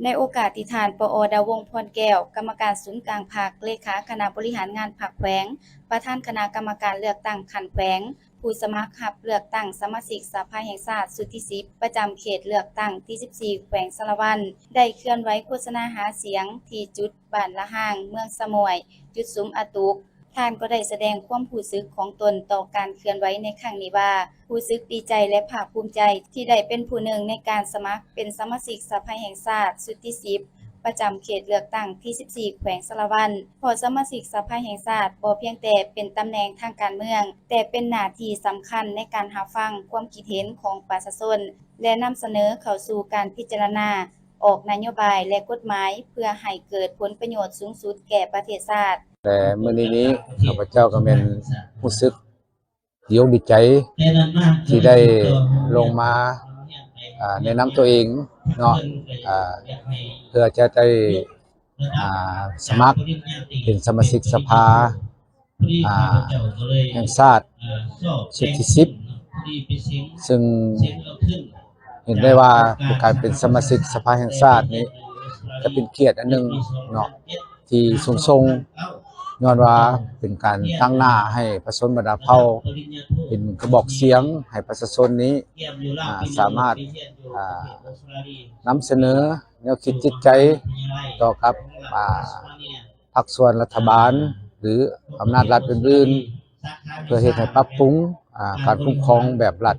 ໃນໂອກາດທີ່ທ່ານ ປອ ດາວົງ ພອນແກ້ວ ກຳມະການສູນກາງພັກ, ເລຂາຄະນະບໍລິຫານງານພັກແຂວງ, ປະທານຄະນະກຳມະການເລືອກຕັ້ງຂັ້ນແຂວງ, ຜູ້ສະໝັກຮັບເລືອກຕັ້ງສະມາຊິກສະພາແຫ່ງຊາດຊຸດທີສິບ ປະຈຳເຂດເລືອກຕັ້ງທີສິບສີ່ ແຂວງສາລະວັນ ໄດ້ເຄື່ອນໄຫວໂຄສະນາຫາສຽງທີ່ຈຸດບ້ານລະຫາງ ເມືອງສະໝ້ວຍ, ຈຸດສຸມອະຕຸກ. ທ່ານກໍໄດ້ສະແດງຄວາມຮູ້ສຶກຂອງຕົນຕໍ່ການເຄື່ອນໄຫວໃນຄັ້ງນີ້ວ່າ ຮູ້ສຶກດີໃຈ ແລະ ພາກພູມໃຈທີ່ໄດ້ເປັນຜູ້ໜຶ່ງໃນການສະໝັກເປັນສະມາຊິກສະພາແຫ່ງຊາດຊຸດທີສິບ ປະຈຳເຂດເລືອກຕັ້ງທີສິບສີ່ ແຂວງສາລະວັນ, ເພາະສະມາຊິກສະພາແຫ່ງຊາດບໍ່ພຽງແຕ່ເປັນຕຳແໜ່ງທາງການເມືອງ, ແຕ່ເປັນໜ້າທີ່ສຳຄັນໃນການຮັບຟັງຄວາມຄິດເຫັນຂອງປະຊາຊົນ ແລະ ນຳສະເໜີເຂົ້າສູ່ການພິຈາລະນາອອກນະໂຍບາຍ ແລະ ກົດໝາຍ ເພື່ອໃຫ້ເກີດຜົນປະໂຫຍດສູງສຸດແກ່ປະເທດຊາດ. ແລະ ມື້ນີ້ນີ້ ຂ້າພະເຈົ້າກໍແມ່ນຮູ້ສຶກດີອົກດີໃຈທີ່ໄດ້ລົງມາ ອ່າ ແນະນຳຕົວເອງເນາະ ອ່າ ເພື່ອຈະໄດ້ ອ່າ ສະໝັກເປັນສະມາຊິກສະພາ ອ່າ ແຫ່ງຊາດຊຸດທີສິບ ຊຶ່ງເຫັນໄດ້ວ່າການເປັນສະມາຊິກສະພາແຫ່ງຊາດນີ້ ຈະເປັນກຽດອັນໜຶ່ງເນາະ ທີ່ສູງສົ່ງ ຍ້ອນວ່າເປັນການຕັ້ງໜ້າໃຫ້ປະຊາຊົນບັນດາເຜົ່າ ເປັນກະບອກສຽງໃຫ້ປະຊາຊົນນີ້ ອ່າ ສາມາດ ອ່າ ນຳສະເໜີແນວຄິດຈິດໃຈຕໍ່ກັບ ອ່າ ພາກສ່ວນລັດຖະບານ ຫຼື ອຳນາດລັດອື່ນໆ ເພື່ອເຮັດໃຫ້ປັບປຸງ ອ່າ ການຄຸ້ມຄອງແບບລັດ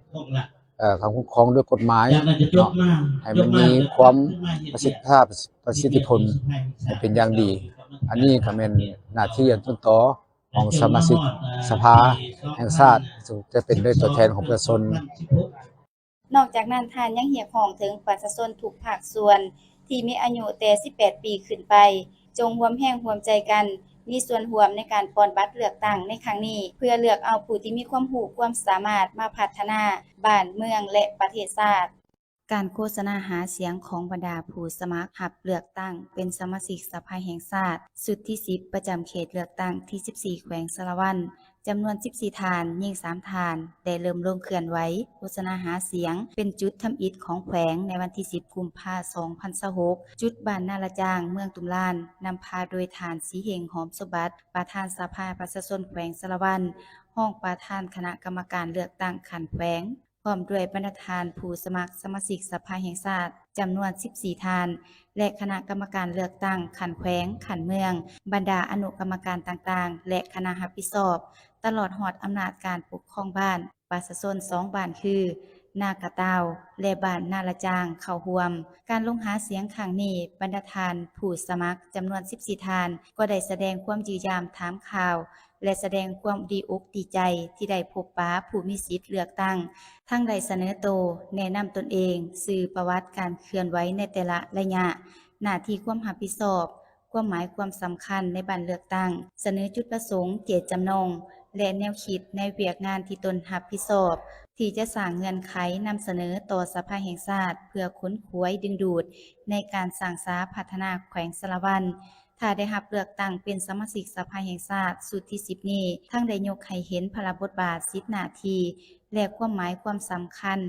ເອີ ການຄຸ້ມຄອງດ້ວຍກົດໝາຍເນາະ ໃຫ້ມັນມີຄວາມປະສິດທິພາບ ປະສິດທິຜົນໃຫ້ເປັນຢ່າງດີ. ອັນນີ້ກໍແມ່ນໜ້າທີ່ອັນຕົ້ນຕໍຂອງສະມາຊິກສະພາແຫ່ງຊາດ ຊຶ່ງຈະເປັນໂດຍຕົວແທນຂອງປະຊາຊົນ. ນອກຈາກນັ້ນ, ທ່ານຍັງຮຽກຮ້ອງເຖິງປະຊາຊົນທຸກພາກສ່ວນທີ່ມີອາຍຸແຕ່ສິບແປດປີຂຶ້ນໄປ ຈົ່ງຮ່ວມແຮງຮ່ວມໃຈກັນ ມີສ່ວນຮ່ວມໃນການປ່ອນບັດເລືອກຕັ້ງໃນຄັ້ງນີ້ ເພື່ອເລືອກເອົາຜູ້ທີ່ມີຄວາມຮູ້ຄວາມສາມາດມາພັດທະນາບ້ານເມືອງ ແລະ ປະເທດຊາດ. ການໂຄສະນາຫາສຽງຂອງບັນດາຜູ້ສະໝັກຮັບເລືອກຕັ້ງເປັນສະມາຊິກສະພາແຫ່ງຊາດຊຸດທີສິບ ປະຈຳເຂດເລືອກຕັ້ງທີສິບສີ່ ແຂວງສາລະວັນ ຈຳນວນສິບສີ່ທ່ານ, ຍິງສາມທ່ານ ໄດ້ເລີ່ມລົງເຄື່ອນໄຫວໂຄສະນາຫາສຽງເປັນຈຸດທຳອິດຂອງແຂວງໃນວັນທີສິບ ກຸມພາ ສອງພັນຊາວຫົກ ຈຸດບ້ານນາລະຈາງ ເມືອງຕຸ້ມລານ, ນຳພາໂດຍທ່ານ ສີເຮງ ຫອມສົມບັດ ປະທານສະພາປະຊາຊົນແຂວງສາລະວັນ, ຮອງປະທານຄະນະກຳມະການເລືອກຕັ້ງຂັ້ນແຂວງ, ພ້ອມດ້ວຍບັນດາທ່ານຜູ້ສະໝັກສະມາຊິກສະພາແຫ່ງຊາດຈຳນວນສິບສີ່ທ່ານ ແລະ ຄະນະກຳມະການເລືອກຕັ້ງຂັ້ນແຂວງ, ຂັ້ນເມືອງ, ບັນດາອະນຸກຳມະການຕ່າງໆ ແລະ ຄະນະຮັບຜິດຊອບ, ຕະຫຼອດຮອດອຳນາດການປົກຄອງບ້ານ, ປະຊາຊົນສອງບ້ານຄື ນາກະຕ່າວ ແລະ ບ້ານນາລະຈາງ ເຂົ້າຮ່ວມ. ການລົງຫາສຽງຄັ້ງນີ້, ບັນດາທ່ານຜູ້ສະໝັກຈຳນວນສິບສີ່ທ່ານ ກໍໄດ້ສະແດງຄວາມຢ້ຽມຢາມຖາມຂ່າວ ແລະ ສະແດງຄວາມດີອົກດີໃຈທີ່ໄດ້ພົບປະຜູ້ມີສິດເລືອກຕັ້ງ, ທັງໄດ້ສະເໜີໂຕ, ແນະນຳຕົນເອງ, ຊື່, ປະຫວັດການເຄື່ອນໄຫວໃນແຕ່ລະໄລຍະ, ໜ້າທີ່ຄວາມຮັບຜິດຊອບ, ຄວາມໝາຍຄວາມສຳຄັນໃນບັດເລືອກຕັ້ງ, ສະເໜີຈຸດປະສົງ, ເຈດຈຳນອງ ແລະ ແນວຄິດໃນວຽກງານທີ່ຕົນຮັບຜິດຊອບ, ທີ່ຈະສ້າງເງື່ອນໄຂນຳສະເໜີຕໍ່ສະພາແຫ່ງຊາດ ເພື່ອຂົນຂວາຍດຶງດູດໃນການສ້າງສາພັດທະນາແຂວງສາລະວັນ. ຖ້າໄດ້ຮັບເລືອກຕັ້ງເປັນສະມາຊິກສະພາແຫ່ງຊາດຊຸດທີສິບນີ້, ທັງໄດ້ຍົກໃຫ້ເຫັນພາລະບົດບາດ, ສິດໜ້າທີ່ ແລະ ຄວາມໝາຍຄວາມສຳຄັນ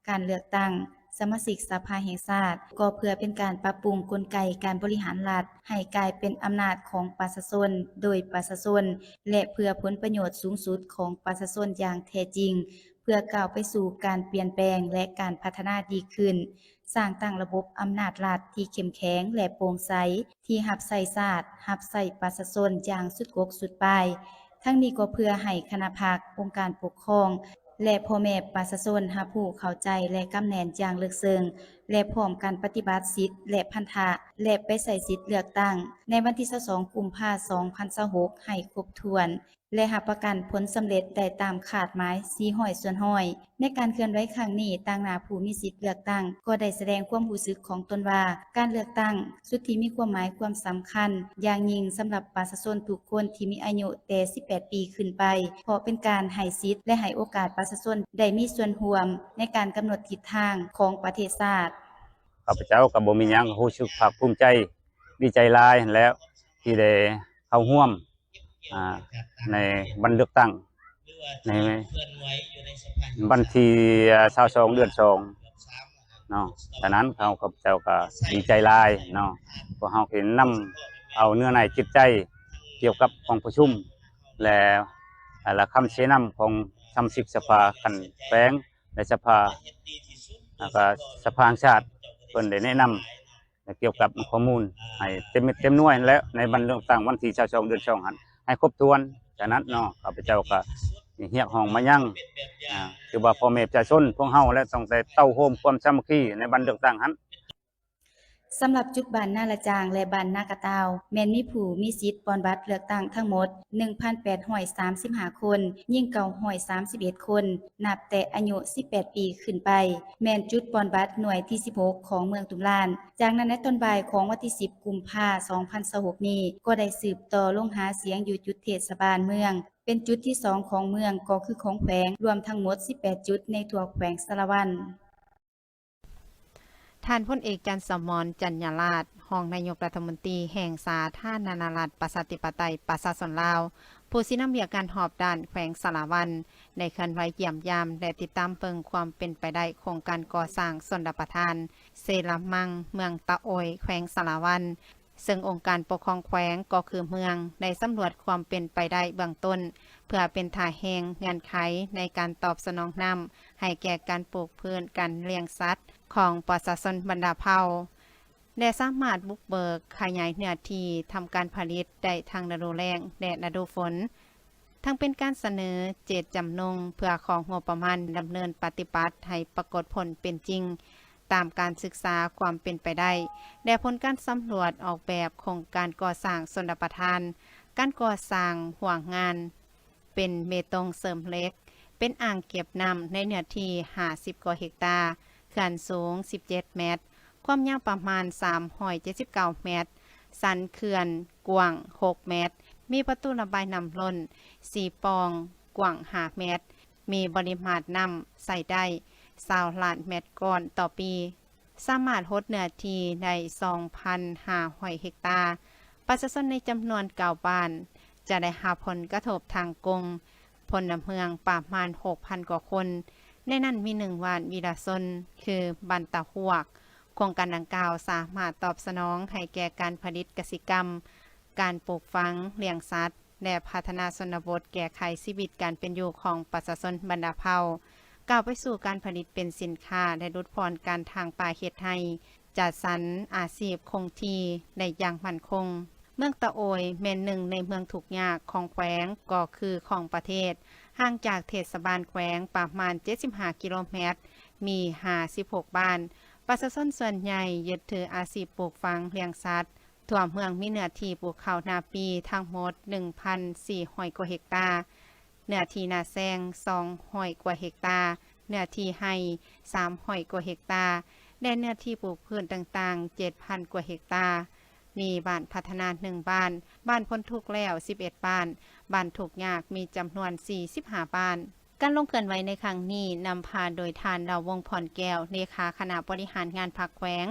ການເລືອກຕັ້ງສະມາຊິກສະພາແຫ່ງຊາດ, ກໍເພື່ອເປັນການປັບປຸງກົນໄກການບໍລິຫານລັດໃຫ້ກາຍເປັນອຳນາດຂອງປະຊາຊົນ, ໂດຍປະຊາຊົນ ແລະ ເພື່ອຜົນປະໂຫຍດສູງສຸດຂອງປະຊາຊົນຢ່າງແທ້ຈິງ, ເພື່ອກ້າວໄປສູ່ການປ່ຽນແປງ ແລະ ການພັດທະນາດີຂຶ້ນ. ສ້າງຕັ້ງລະບົບອຳນາດລັດທີ່ເຂັ້ມແຂງ ແລະ ໂປ່ງໃສ, ທີ່ຮັບໃຊ້ຊາດ, ຮັບໃຊ້ປະຊາຊົນຢ່າງສຸດກົກສຸດປາຍ. ທັງນີ້ກໍເພື່ອໃຫ້ຄະນະພັກ, ອົງການປົກຄອງ ແລະ ພໍ່ແມ່ປະຊາຊົນຮັບຮູ້ເຂົ້າໃຈ ແລະ ກຳແໜ້ນຢ່າງເລິກເຊິ່ງ ແລະ ພ້ອມກັນປະຕິບັດສິດ ແລະ ພັນທະ ແລະ ໄປໃຊ້ສິດເລືອກຕັ້ງໃນວັນທີຊາວສອງ ກຸມພາ ສອງພັນຊາວຫົກ ໃຫ້ຄົບຖ້ວນ. ແລະ ຮັບປະກັນຜົນສຳເລັດໄດ້ຕາມຄາດໝາຍສີ່ຮ້ອຍສ່ວນຮ້ອຍ. ໃນການເຄື່ອນໄຫວຄັ້ງນີ້, ຕາງໜ້າຜູ້ມີສິດເລືອກຕັ້ງກໍໄດ້ສະແດງຄວາມຮູ້ສຶກຂອງຕົນວ່າ ການເລືອກຕັ້ງຊຸດທີ່ມີຄວາມໝາຍຄວາມສຳຄັນຢ່າງຍິ່ງສຳລັບປະຊາຊົນທຸກຄົນທີ່ມີອາຍຸແຕ່ສິບແປດປີຂຶ້ນໄປ, ເພາະເປັນການໃຫ້ສິດ ແລະ ໃຫ້ໂອກາດປະຊາຊົນໄດ້ມີສ່ວນຮ່ວມໃນການກຳນົດທິດທາງຂອງປະເທດຊາດ. ຂ້າພະເຈົ້າກໍບໍ່ມີຫຍັງ, ຮູ້ສຶກພາກພູມໃຈ, ດີໃຈຫຼາຍຫັ້ນແຫຼະ ທີ່ໄດ້ເຂົ້າຮ່ວມ ອ່າ ໃນວັນເລືອກຕັ້ງ ໃນວັນທີ ອ່າ ຊາວສອງ ເດືອນສອງ ເນາະ. ສະນັ້ນເຮົາ ຂ້າພະເຈົ້າກໍດີໃຈຫຼາຍເນາະ, ພວກເຮົາກໍນຳເອົາເນື້ອໃນຈິດໃຈກ່ຽວກັບກອງປະຊຸມ ແລະ ແລະ ຄຳຊີ້ນຳຂອງສະມາຊິກສະພາຂັ້ນແຂວງ ແລະ ສະພາ ແລ້ວກໍສະພາແຫ່ງຊາດ ເພິ່ນໄດ້ແນະນຳ ແລະ ກ່ຽວກັບຂໍ້ມູນໃຫ້ເຕັມເມັດເຕັມໜ່ວຍ ແລະ ໃນວັນເລືອກຕັ້ງວັນທີຊາວສອງ ເດືອນສອງຫັ້ນ ໃຫ້ຄົບຖ້ວນ. ສະນັ້ນເນາະ ຂ້າພະເຈົ້າກໍຮຽກຮ້ອງມາຍັງ ອ່າ ຄືວ່າພໍ່ແມ່ປະຊາຊົນພວກເຮົາ ແລະ ຕ້ອງໄດ້ເຕົ້າໂຮມຄວາມສາມັກຄີໃນວັນເລືອກຕັ້ງຫັ້ນ. ສຳລັບຈຸດບ້ານນາລະຈາງ ແລະ ບ້ານນາກະຕ່າວ ແມ່ນມີຜູ້ມີສິດປ່ອນບັດເລືອກຕັ້ງທັງໝົດ ໜຶ່ງພັນແປດຮ້ອຍສາມສິບຫ້າຄົນ, ຍິງເກົ້າຮ້ອຍສາມສິບເອັດຄົນ, ນັບແຕ່ອາຍຸສິບແປດປີຂຶ້ນໄປ, ແມ່ນຈຸດປ່ອນບັດໜ່ວຍທີສິບຫົກຂອງເມືອງຕຸມລານ. ຈາກນັ້ນໃນຕອນບ່າຍຂອງວັນທີສິບ ກຸມພາ ສອງພັນຊາວຫົກນີ້ ກໍໄດ້ສືບຕໍ່ລົງຫາສຽງຢູ່ຈຸດເທດສະບານເມືອງ ເປັນຈຸດທີສອງຂອງເມືອງ ກໍຄືຂອງແຂວງ, ລວມທັງໝົດສິບແປດຈຸດໃນທົ່ວແຂວງສາລະວັນ. ທ່ານພົນເອກ ຈັນສະໝອນ ຈັນຍາລາດ ຮອງນາຍົກລັດຖະມົນຕີແຫ່ງສາທາລະນະລັດ ປະຊາທິປະໄຕ ປະຊາຊົນລາວ, ຜູ້ຊີ້ນຳວຽກງານຮອບດ້ານແຂວງສາລະວັນ ໄດ້ເຄື່ອນໄຫວຢ້ຽມຢາມ ແລະ ຕິດຕາມເບິ່ງຄວາມເປັນໄປໄດ້ໂຄງການກໍ່ສ້າງຊົນລະປະທານເຊລະມັງ ເມືອງຕະໂອຍ ແຂວງສາລະວັນ, ເຊິ່ງອົງການປົກຄອງແຂວງກໍຄືເມືອງ ໄດ້ສຳຫຼວດຄວາມເປັນໄປໄດ້ເບື້ອງຕົ້ນ ເພື່ອເປັນທ່າແຮງເງື່ອນໄຂໃນການຕອບສະໜອງນ້ຳໃຫ້ແກ່ການປູກພືດ, ການລ້ຽງສັດຂອງປະຊາຊົນບັນດາເຜົ່າ ແລະ ສາມາດບຸກເບີກຂະຫຍາຍເນື້ອທີ່ທຳການຜະລິດໄດ້ທັງລະດູແລ້ງ ແລະ ລະດູຝົນ. ທັງເປັນການສະເໜີເຈດຈຳນົງເພື່ອຂໍງົບປະມານດຳເນີນປະຕິບັດໃຫ້ປາກົດຜົນເປັນຈິງ ຕາມການສຶກສາຄວາມເປັນໄປໄດ້ ແລະ ຜົນການສຳຫຼວດອອກແບບໂຄງການກໍ່ສ້າງຊົນລະປະທານ, ການກໍ່ສ້າງຮົ້ວງານ ເປັນເບຕົງເສີມເຫຼັກ, ເປັນອ່າງເກັບນ້ຳໃນເນື້ອທີ່ຫ້າສິບກວ່າເຮັກຕາ, ເຂື່ອນສູງສິບເຈັດແມັດ, ຄວາມຍາວປະມານສາມຮ້ອຍເຈັດສິບເກົ້າແມັດ, ສັນເຂື່ອນກວ້າງຫົກແມັດ, ມີປະຕູລະບາຍນ້ຳລົ້ນສີ່ປ່ອງ, ກວ້າງຫ້າແມັດ, ມີປະລິມານນ້ຳໃຊ້ໄດ້ຊາວລ້ານແມັດກ້ອນຕໍ່ປີ, ສາມາດຫົດເນື້ອທີ່ໄດ້ສອງພັນຫ້າຮ້ອຍເຮັກຕາ. ປະຊາຊົນໃນຈຳນວນເກົ້າບ້ານຈະໄດ້ຮັບຜົນກະທົບທາງກົງ, ພົນລະເມືອງປະມານຫົກພັນກວ່າຄົນ, ໃນນັ້ນມີໜຶ່ງບ້ານວິລະຊົນ ຄືບ້ານຕາຮວກ. ໂຄງການດັ່ງກ່າວສາມາດຕອບສະໜອງໃຫ້ແກ່ການຜະລິດກະສິກຳ, ການປູກຝັງ, ລ້ຽງສັດ ແລະ ພັດທະນາຊົນນະບົດ, ແກ້ໄຂຊີວິດການເປັນຢູ່ຂອງປະຊາຊົນບັນດາເຜົ່າ, ກ້າວໄປສູ່ການຜະລິດເປັນສິນຄ້າ ແລະ ຫຼຸດຜ່ອນການຖາງປ່າເຮັດໄຮ່, ຈັດສັນອາຊີບຄົງທີ່ໄດ້ຢ່າງໝັ້ນຄົງ. ເມືອງຕະໂອຍແມ່ນໜຶ່ງໃນເມືອງທຸກຍາກຂອງແຂວງ ກໍຄືຂອງປະເທດ, ຫ່າງຈາກເທດສະບານແຂວງປະມານເຈັດສິບຫ້າກິໂລແມັດ, ມີຫ້າສິບຫົກບ້ານ. ປະຊາຊົນສ່ວນໃຫຍ່ຍຶດຖືອາຊີບປູກຝັງ, ລ້ຽງສັດ. ທົ່ວເມືອງມີເນື້ອທີ່ປູກເຂົ້ານາປີທັງໝົດໜຶ່ງພັນສີ່ຮ້ອຍກວ່າເຮັກຕາ, ເນື້ອທີ່ນາແຊງສອງຮ້ອຍກວ່າເຮັກຕາ, ເນື້ອທີ່ໄຮ່ສາມຮ້ອຍກວ່າເຮັກຕາ ແລະ ເນື້ອທີ່ປູກພືດຕ່າງໆເຈັດພັນກວ່າເຮັກຕາ. ມີບ້ານພັດທະນາໜຶ່ງບ້ານ, ບ້ານພົ້ນທຸກແລ້ວສິບເອັດບ້ານ, ບ້ານທຸກຍາກມີຈຳນວນສີ່ສິບຫ້າບ້ານ. ການລົງເຄື່ອນໄຫວໃນຄັ້ງນີ້ນຳພາໂດຍທ່ານ ລາວວົງ ພອນແກ້ວ ເລຂາຄະນະບໍລິຫານງານພັກແຂວງ,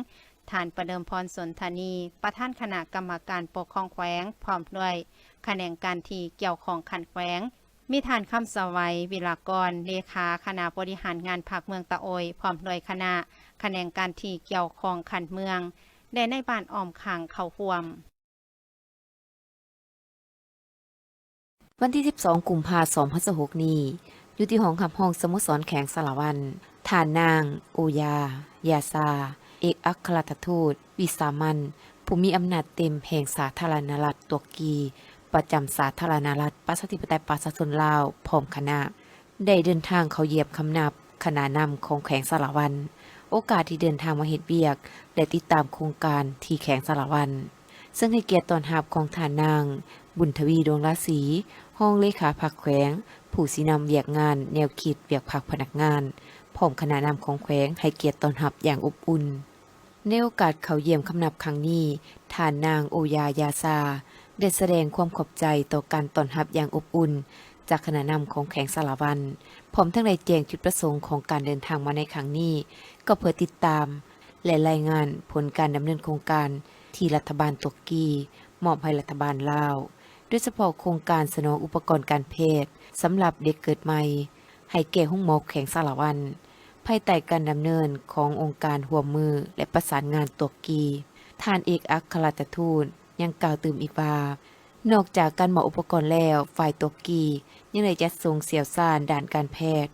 ທ່ານປະເດີມພອນ ສົນທະນີ ປະທານຄະນະກຳມະການປົກຄອງແຂວງ ພ້ອມດ້ວຍຂະແໜງການທີ່ກ່ຽວຂ້ອງຂັ້ນແຂວງ, ມີທ່ານ ຄຳສະໄຫວ ວິລາກອນ ເລຂາຄະນະບໍລິຫານງານພັກເມືອງຕະໂອຍ ພ້ອມດ້ວຍຄະນະຂະແໜງການທີ່ກ່ຽວຂ້ອງຂັ້ນເມືອງ ແລະ ນາຍບ້ານອ້ອມຂ້າງເຂົ້າຮ່ວມ. ວັນທີສິບສອງ ກຸມພາ ສອງພັນຊາວຫົກນີ້ ຢູ່ທີ່ຫ້ອງຮັບຮອງສະໂມສອນແຂວງສາລະວັນ, ທ່ານນາງ ໂອຢາ ຢາຊາ ເອກອັກຄະລັດຖະທູດວິສາມັນ ຜູ້ມີອຳນາດເຕັມແຫ່ງສາທາລະນະລັດຕຸຣກີ ປະຈຳສາທາລະນະລັດປະຊາທິປະໄຕປະຊາຊົນລາວ ພ້ອມຄະນະ ໄດ້ເດີນທາງເຂົ້າຢ້ຽມຄຳນັບຄະນະນຳຂອງແຂວງສາລະວັນ, ໂອກາດທີ່ເດີນທາງມາເຮັດວຽກ ແລະ ຕິດຕາມໂຄງການທີ່ແຂວງສາລະວັນ, ເຊິ່ງໃຫ້ກຽດຕ້ອນຮັບຂອງທ່ານນາງ ບຸນທະວີ ດວງລາສີ ຮອງເລຂາພັກແຂວງ, ຜູ້ຊີ້ນຳວຽກງານແນວຄິດວຽກພັກພະນັກງານ, ພ້ອມຄະນະນຳຂອງແຂວງໃຫ້ກຽດຕ້ອນຮັບຢ່າງອົບອຸ່ນ. ໃນໂອກາດເຂົ້າຢ້ຽມຄຳນັບຄັ້ງນີ້, ທ່ານນາງ ໂອຢາ ຢາຊາ ໄດ້ສະແດງຄວາມຂອບໃຈຕໍ່ການຕ້ອນຮັບຢ່າງອົບອຸ່ນຈາກຄະນະນຳຂອງແຂວງສາລະວັນ, ພ້ອມທັງໄດ້ແຈ້ງຈຸດປະສົງຂອງການເດີນທາງມາໃນຄັ້ງນີ້ ກໍເພື່ອຕິດຕາມ ແລະ ລາຍງານຜົນການດຳເນີນໂຄງການທີ່ລັດຖະບານຕຸຣກີມອບໃຫ້ລັດຖະບານລາວ, ໂດຍສະເພາະໂຄງການສະໜອງອຸປະກອນການແພດສຳລັບເດັກເກີດໃໝ່ ໃຫ້ແກ່ໂຮງໝໍແຂວງສາລະວັນ, ພ ພາຍໃຕ້ການດຳເນີນຂອງອົງການຮ່ວມມື ແລະ ປະສານງານຕຸກກີ. ທ່ານເອກອັກຄະລັດຖະທູດຍັງກ່າວຕື່ມອີກວ່າ ນອກຈາກການມອບອຸປະກອນແລ້ວ, ຝ່າຍຕຸກກີຍັງໄດ້ຈັດສົ່ງຊ່ຽວຊານດ້ານການແພດ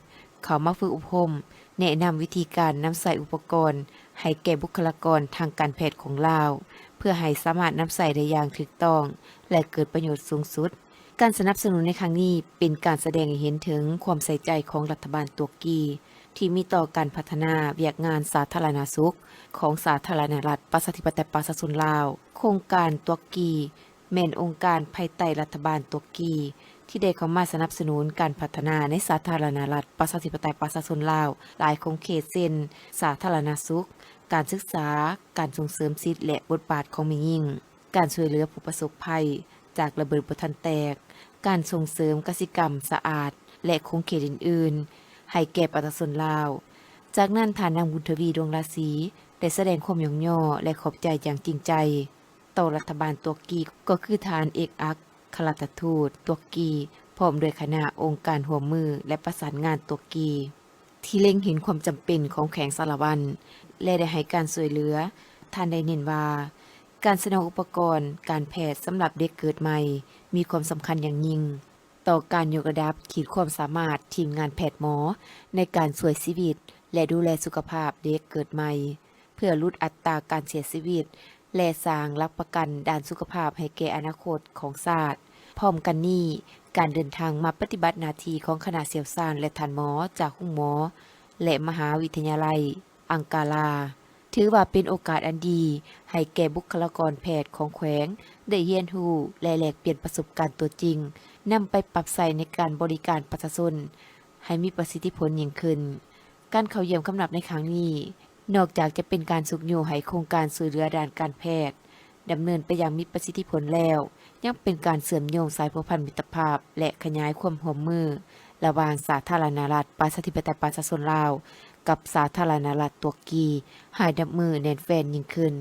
ເຂົ້າມາຝຶກອົບຮົມ, ແນະນຳວິທີການນຳໃຊ້ອຸປະກອນໃຫ້ແກ່ບຸກຄະລາກອນທາງການແພດຂອງລາວ ເພື່ອໃຫ້ສາມາດນຳໃຊ້ໄດ້ຢ່າງຖືກຕ້ອງ ແລະ ເກີດປະໂຫຍດສູງສຸດ. ການສະໜັບສະໜູນໃນຄັ້ງນີ້ເປັນການສະແດງໃຫ້ເຫັນເຖິງຄວາມໃສ່ໃຈຂອງລັດຖະບານຕຸກກີ ທີ່ມີຕໍ່ການພັດທະນາວຽກງານສາທາລະນະສຸກຂອງສາທາລະນະລັດປະຊາທິປະໄຕປະຊາຊົນລາວ. ໂຄງການຕຸກກີ ແມ່ນອົງການພາຍໃຕ້ລັດຖະບານຕຸກກີ ທີ່ໄດ້ເຂົ້າມາສະໜັບສະໜູນການພັດທະນາໃນສາທາລະນະລັດປະຊາທິປະໄຕປະຊາຊົນລາວຫຼາຍຂົງເຂດ ເຊັ່ນ ສາທາລະນະສຸກ, ການສຶກສາ, ການສົ່ງເສີມສິດ ແລະ ບົດບາດຂອງແມ່ຍິງ, ການຊ່ວຍເຫຼືອຜູ້ປະສົບໄພຈາກລະເບີດບໍ່ທັນແຕກ, ການສົ່ງເສີມກະສິກຳສະອາດ ແລະ ຂົງເຂດອື່ນໆ ໃຫ້ແກ່ປະຊາຊົນລາວ. ຈາກນັ້ນ ທ່ານນາງບຸນທະວີ ດວງລາສີ ໄດ້ສະແດງຄວາມຍ້ອງຍໍ ແລະ ຂອບໃຈຢ່າງຈິງໃຈ ຕໍ່ລັດຖະບານຕຸກກີ ກໍຄືທ່ານເອກອັກຄະລັດຖະທູດຕຸກກີ ພ້ອມດ້ວຍຄະນະອົງການຮ່ວມມື ແລະ ປະສານງານຕຸກກີ ທີ່ເລັງເຫັນຄວາມຈຳເປັນຂອງແຂວງສາລະວັນ ແລະ ໄດ້ໃຫ້ການຊ່ວຍເຫຼືອ. ທ່ານໄດ້ເນັ້ນວ່າ ການສະໜອງອຸປະກອນການແພດສຳລັບເດັກເກີດໃໝ່ ມີຄວາມສຳຄັນຢ່າງຍິ່ງ ຕໍ່ການຍົກລະດັບຂີດຄວາມສາມາດທີມງານແພດໝໍ ໃນການຊ່ວຍຊີວິດ ແລະ ດູແລສຸຂະພາບເດັກເກີດໃໝ່ ເພື່ອຫຼຸດອັດຕາການເສຍຊີວິດ ແລະ ສ້າງຫຼັກປະກັນດ້ານສຸຂະພາບໃຫ້ແກ່ອະນາຄົດຂອງຊາດ. ພ້ອມກັນນີ້, ການເດີນທາງມາປະຕິບັດໜ້າທີ່ຂອງຄະນະຊ່ຽວຊານ ແລະ ທ່ານໝໍຈາກໂຮງໝໍ ແລະ ມະຫາວິທະຍາໄລອັງກາລາ ຖືວ່າເປັນໂອກາດອັນດີໃຫ້ແກ່ບຸກຄະລາກອນແພດຂອງແຂວງໄດ້ຮຽນຮູ້ ແລະ ແລກປ່ຽນປະສົບການຕົວຈິງ, ນຳໄປປັບໃຊ້ໃນການບໍລິການປະຊາຊົນໃຫ້ມີປະສິດທິຜົນຍິ່ງຂຶ້ນ. ການເຂົ້າຢ້ຽມຄຳນັບໃນຄັ້ງນີ້ ນອກຈາກຈະເປັນການຊຸກຍູ້ໃຫ້ໂຄງການຊ່ວຍເຫຼືອດ້ານການແພດດຳເນີນໄປຢ່າງມີປະສິດທິຜົນແລ້ວ, ຍັງເປັນການເຊື່ອມໂຍງສາຍພົວພັນມິດຕະພາບ ແລະ ຂະຫຍາຍຄວາມຮ່ວມມືລະຫວ່າງສາທາລະນະລັດປະຊາທິປະໄຕປະຊາຊົນລາວ ກັບສາທາລະນະລັດຕຸກກີໃຫ້ນັບມື້ແໜ້ນແຟ້ນຍິ່ງຂຶ້ນ.